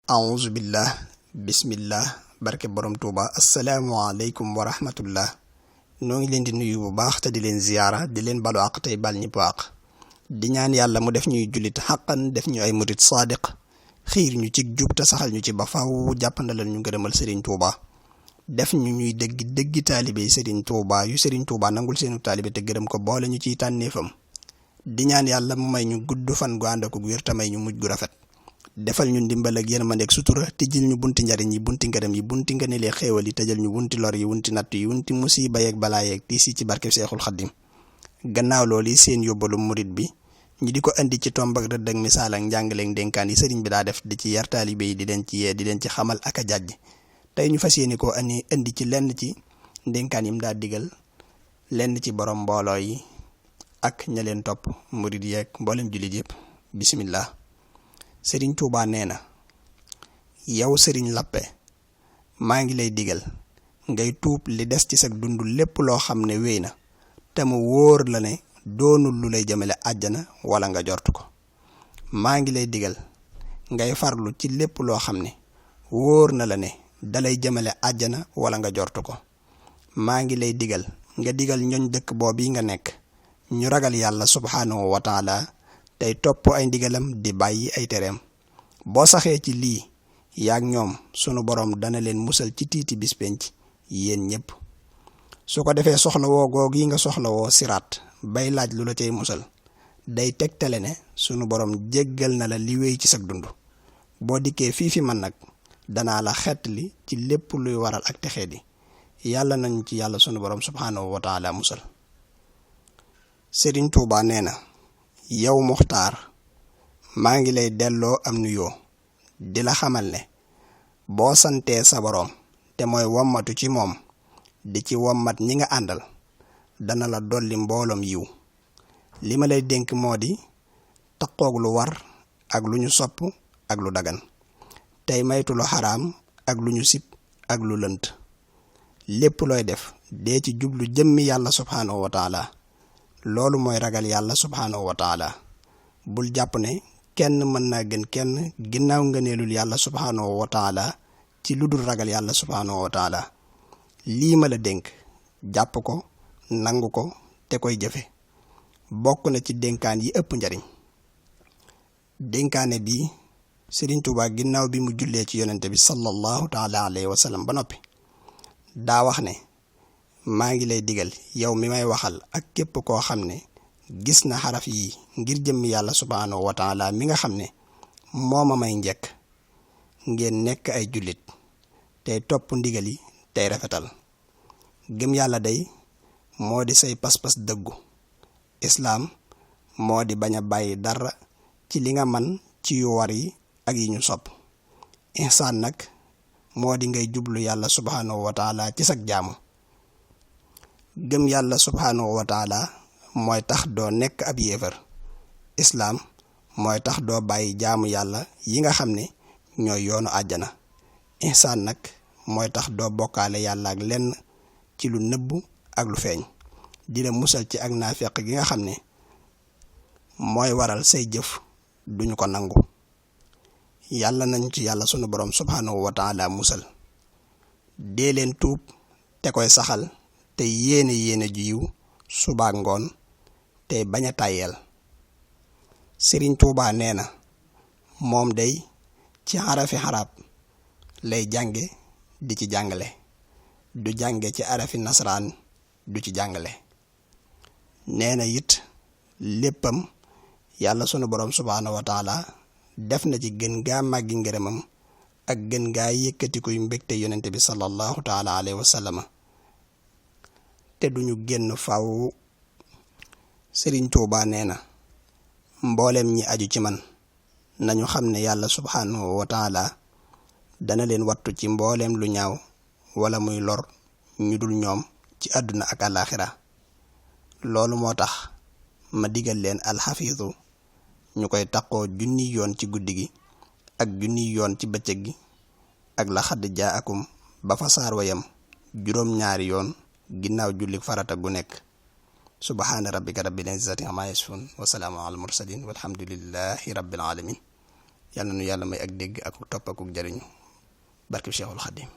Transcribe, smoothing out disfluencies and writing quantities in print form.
auzu billah bismillah barke borom tuuba asalaamualeykum wa rahmatullah noo ngi leen di nuyu bu baax te di leen ziyaara di leen balu àq tey bal ñëpp àq di ñaan yàlla mu def ñuy jullit xaqan def ñu ay murit saadiq xiir ñu ci jub te saxal ñu ci ba faaw jàppandalal ñu ngërëmal Serigne Touba def ñu ñuy dëggi taalibe Serigne Touba yu Serigne Touba nangul seenu taalibe te gërëm ko boole ñu ciy tànneefam di ñaan yàlla mu may ñu gudd fan gu ànd ak wér te may ñu mujj gu rafet defal ñu ndimbal ak yërmande ak sutura tijjil ñu bunti njariñ yi bunti ngërëm yi bunti ngëneel xéewal yi tëjal ñu bunti lor yi wunti natt yi wunti musiba yeeg balaa yeeg tiis yi ci barke Seexul Xaddim gannaaw loolu yi seen yóbbalu murit bi ñu di ko indi ci tomb ak rëdd ak misaal ak njàngaleeg ndénkaan yi sëriñ bi daa def di ci yar taalibe yi di leen ci yee di leen ci xamal ak a jàjj tey ñu fas yéene koo indi ci lenn ci ndénkaan yi mu daa digal lenn ci borom mbooloo yi ak ña leen topp murit yeeg mboolem jullit yëpp bismillah Sëriñ Tuubaa nee na yow sëriñ Lappe maa ngi lay digal ngay tuub li des ci sag dund lépp loo xam ne wéy na te mu wóor la ne doonul lu lay jëmale àjjana wala nga jortu ko maa ngi lay digal ngay farlu ci lépp loo xam ne wóor na la ne dalay jëmale àjjana wala nga jortu ko maa ngi lay digal nga digal ñoñ dëkk boobu nga nekk ñu ragal yàlla subhaanahu wa taala tey topp ay ndigalam di bàyyi ay tereem boo saxee ci lii yaag ñoom sunu borom dana leen musal ci tiiti bis penc yéen ñëpp su ko defee soxlawoo goog yi nga soxlawoo siraat bay laaj lu la cay musal day tegtale ne sunu borom jéggal na la li wéy ci sag dund boo dikkee fii fi man nag danaa la xettali ci lépp luy waral ak texee di yàlla nañu ci yàlla sunu borom subhaanahu wa taala musal Sëriñ Tuubaa nee na yow muxtaar maa ngi lay delloo am nuyoo di la xamal ne boo santee sa boroom te mooy wommatu ci moom di ci wommat ñi nga àndal dana la dolli mbooloom yiw li ma lay dénk moo di taqoog lu war ak lu ñu sopp ak lu dagan tey maytu lu xaraam ak lu ñu sib ak lu lënt lépp looy def dee ci jublu jëmmi yàlla subhaanahu wa taala loolu mooy ragal yàlla subhaanahu wa taala bul jàpp ne kenn mën naa gën kenn ginnaaw ngëneelul yàlla subhaanahu wa taala ci lu dul ragal yàlla subhaanahu wa taala lii ma la dénk jàpp ko nangu ko te koy jëfe bokk na ci dénkaan yi ëpp njariñ dénkaane bi Sëriñ Tuubaa ginnaaw bi mu jullee ci yonente bi sallallahu taala alayhi wa sallam ba noppi daa wax ne maa ngi lay digal yow mi may waxal ak képp koo xam ne gis na xaraf yi ngir jëmmi yàlla subhaanahu wa taala mi nga xam ne moo ma may njëkk ngeen nekk ay jullit tey topp ndigal yi tey rafetal gëm yàlla day moo di say pas-pas dëggu islaam moo di bañ a bàyyi dara ci li nga man ci yu war yi ak yi ñu sopp ihsaan nag moo di ngay jublu yàlla subhaanahu wa taala ci sag jaamu gëm yàlla subhaanahu wa taala mooy tax doo nekk ab yéefar islaam mooy tax doo bàyyi jaamu yàlla yi nga xam ne ñooy yoonu àjjana ihsaan nag mooy tax doo bokkaale yàlla ak lenn ci lu nëbbu ak lu feeñ di la musal ci ak naafeq gi nga xam ne mooy waral say jëf duñu ko nangu yàlla nañ ci yàlla sunu borom subhaanahu wa taala musal dee leen tuub te koy saxal te yéene ju yiw subaak ngoon te bañ a tàyyeel Sëriñ Tuubaa nee na moom day ci arafi xarab lay jànge di ci jàngale du jànge ci arafi nasaraan du ci jàngale nee na it léppam yàlla sunu borom subhaanahu wa taala def na ci gën gaa màggi ngërëmam ak gën gaa yëkkati kuy mbégte yonente bi sallallahu taala alayhi wa sallama te duñu génn faw Sëriñ Tuubaa nee na mboolem ñi aju ci man nañu xam ne yàlla subhaanahu wa taala dana leen wattu ci mboolem lu ñaaw wala muy lor ñu dul ñoom ci àdduna ak àllaaxira loolu moo tax ma digal leen alxafiisu ñu koy taqoo junni yoon ci guddi gi ak junni yoon ci bëccëg gi ak la xadd jaakum ba fa saar wayam juróom-ñaari yoon ginnaaw julli farata gu nekk subhaana rabbika rabbil izzati ammaa yasifuun wa salaamun alal mursaliin walhamdulillahi rabbil aalamiin yàlla nu yàlla may ak dégg ak topp ak jariñu barkeb Cheikhul Khadim